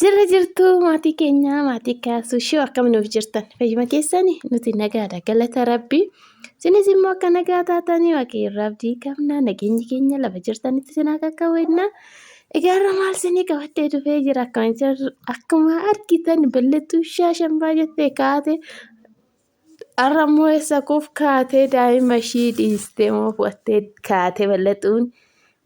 Jirra jirtu maatii keenya maatii kaasuu shoo akkam nuuf jirtan fayyuma keessani nuti nagaadha galata rabbii isinis immoo akka nagaa taatanii waaqayyo irraa abdii qabna nageenyi keenya lafa jirtanitti isin haa qaqqabu jenna. Egaa irra maal isinii qabadhee dhufee jira akkuma argitan ballattuu shaashambaa jettee kaate Har'a immoo eessa kuuf kaatee daa'ima ishii dhiistee moo fu'attee kaatee ballaxuun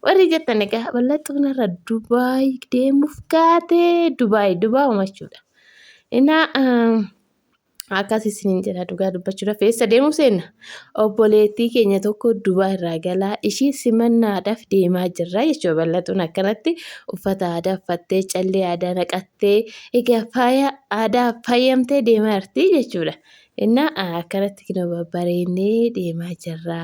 warri jettan egaa ballaxuun har'a Dubaay deemuuf kaatee Dubaay Dubaayuma jechuudha. Innaa akkas isiniin jedha dhugaa dubbachuudhaaf eessa deemuuf seenna? Obboleettii keenya tokko Dubaay irraa galaa ishii simannaadhaaf deemaa jirra jechuudha. Ballaxuun akkanatti uffata aadaa uffattee callee aadaa naqattee egaa faaya aadaa faayamtee deemaa jirti jechuudha. Innaa akkanatti kinoo babbareennee deemaa jirra.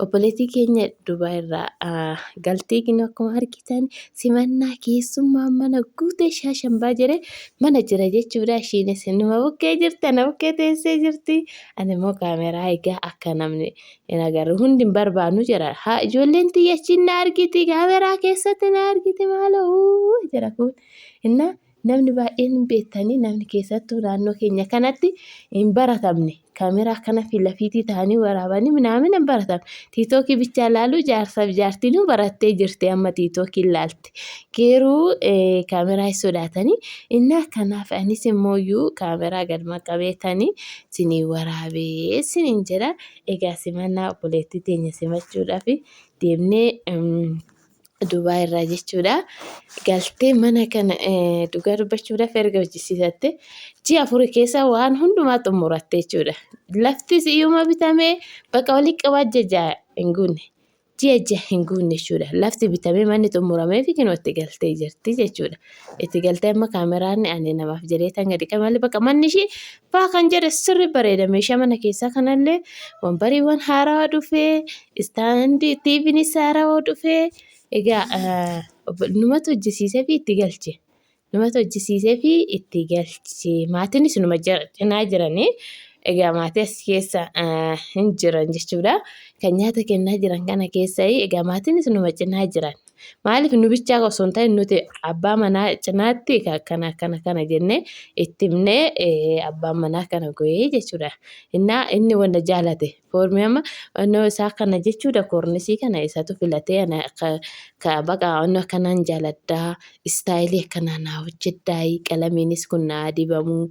Obboleettii keenya Dubaay irraa galtee kinoo akkuma argitan simannaa keessummaa mana guutee shaashambaa jedhe mana jira jechuudha. Ishiinis numa bukkee jirti, ana bukkee teessee jirti. Ani immoo kaameraa egaa akka namni hin agarre hundi hin barbaannu jedha. Haa ijoolleen tiyya achiin na argiti kaameraa keessatti na argiti maaloo jedha kun. Innaa Namni baay'een hin beektanii namni keessattuu naannoo keenya kanatti hin baratamne kaameraa kana fi lafiitii ta'anii waraabanii minaamin hin baratamne. Tiitookii bichaa laaluu jaarsaaf jaartiinuu barattee jirti amma tiitookii laalti. Garuu kaameraa hin sodaatanii innaa kanaaf anis immooyyuu kaameraa gad qabeetanii sinii waraabee siniin jedha. Egaa simannaa obboleettii teenya simachuudhaaf deemnee Dubaay irraa jechuudha. Galtee mana kana dhugaa dubbachuudhaaf erga hojjisiisatte ji'a afurii keessa waan hundumaa xumuratte jechuudha. Laftis iyyuma bitamee bakka walii qabaa jaja hin guunne. Ji'a ji'a hin guunne jechuudha. Lafti bitamee manni xumuramee fi kinoo itti galtee jirti jechuudha. Itti galtee amma kaameraan ani namaaf jedhee tan gadi qabe malee bakka manni ishii faa kan jedhe sirri bareeda. Meeshaa mana keessaa kanallee wambariiwwan haarawaa dhufee istaandii tiiviinis haarawaa dhufee egaa numatu hojjisiisee fi itti galche. Numatu hojjisiisee fi itti galche. Maatiinis numa cinaa jiranii. Egaa maatii as keessa hin jiran jechuudha. Kan nyaata kennaa jiran kana keessa egaa maatiinis numa cinaa jiran. Maaliif nu bichaa osoo hin ta'in nuti abbaa manaa cinaatti akkana akkana kana jennee itti himnee abbaan manaa kana go'ee jechuudha. Innaa inni wanta jaalate foormii amma onnoo isaa kana jechuudha koornisii kana isatu filatee ana ka baqa onnoo akkanaan jaaladhaa istaayilii akkanaa naa hojjedhaa qalamiinis kun naa dibamuu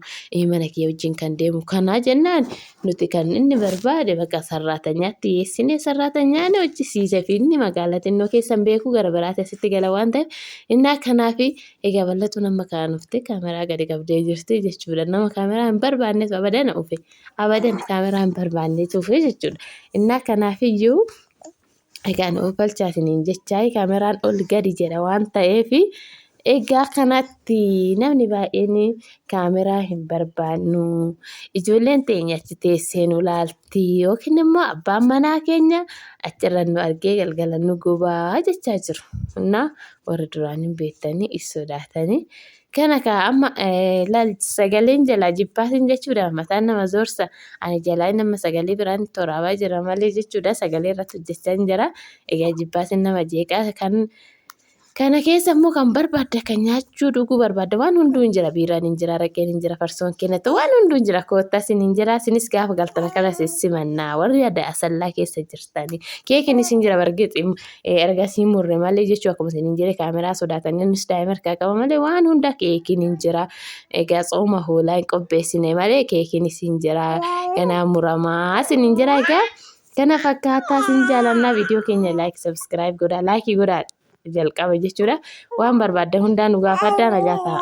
mana kee wajjin kan deemu kanaa jennaan Nuti kan inni barbaade bakka sarraatanyaatti dhiyeessinee sarraatanyaan hojjisiise fi inni magaalaa xinnoo keessa hin beeku gara biraati asitti gala waan ta'eef inni akkanaa fi egaa bal'atuun amma kaan dhufte kaameraa gadi qabdee jirti jechuudha. Nama kaameraa hin barbaannetu abadan ufe abadan kaameraa hin barbaannetu ufe jechuudha. Inni akkanaaf iyyuu Egaa nu oofalchaa isiniin jechaa kaameraan ol gadi jedha waan ta'eef egaa kanatti namni baay'een kaameraa hin barbaannu. Ijoolleen teenya achi teessee nu laalti yookiin immoo abbaan manaa keenya achirra nu argee galgala nu gubaa jechaa jiru. Innaa warri duraan hin beektanii is sodaatanii Kana kaa amma laal sagaleen jalaa jibbaatiin jechuudha mataan nama zoorsa ani jalaa inni amma sagalee biraan itti waraabaa jira malee jechuudha sagalee irratti hojjechaa hin jira egaa jibbaatiin nama jeeqaa kan kana keessa immoo kan barbaadde kan nyaachuu dhuguu barbaadde waan hunduu hin jira biiraan hin jira araqeen hin jira farsoon kennatu waan hunduu hin jira koottaa isin hin jira isinis gaafa galtan akkana simannaa warri adda asallaa keessa jirtanii keekinis hin jira bargixi Ergasii murre malee jechuu akkuma isin jedhe kaameraa sodaatanii nus daa'ima harkaa qaba malee waan hunda keekiin hin jira. Egaa tsooma hoolaa hin qopheessine malee keekiinis hin jira. Ganaa muramaa isin hin jira egaa kana fakkaataa isin jaalannaa viidiyoo keenya laayik sabskiraayib godhaa laayikii godhaa jalqaba jechuudha. Waan barbaaddan hundaa nu gaafadhaa nagaa ta'a.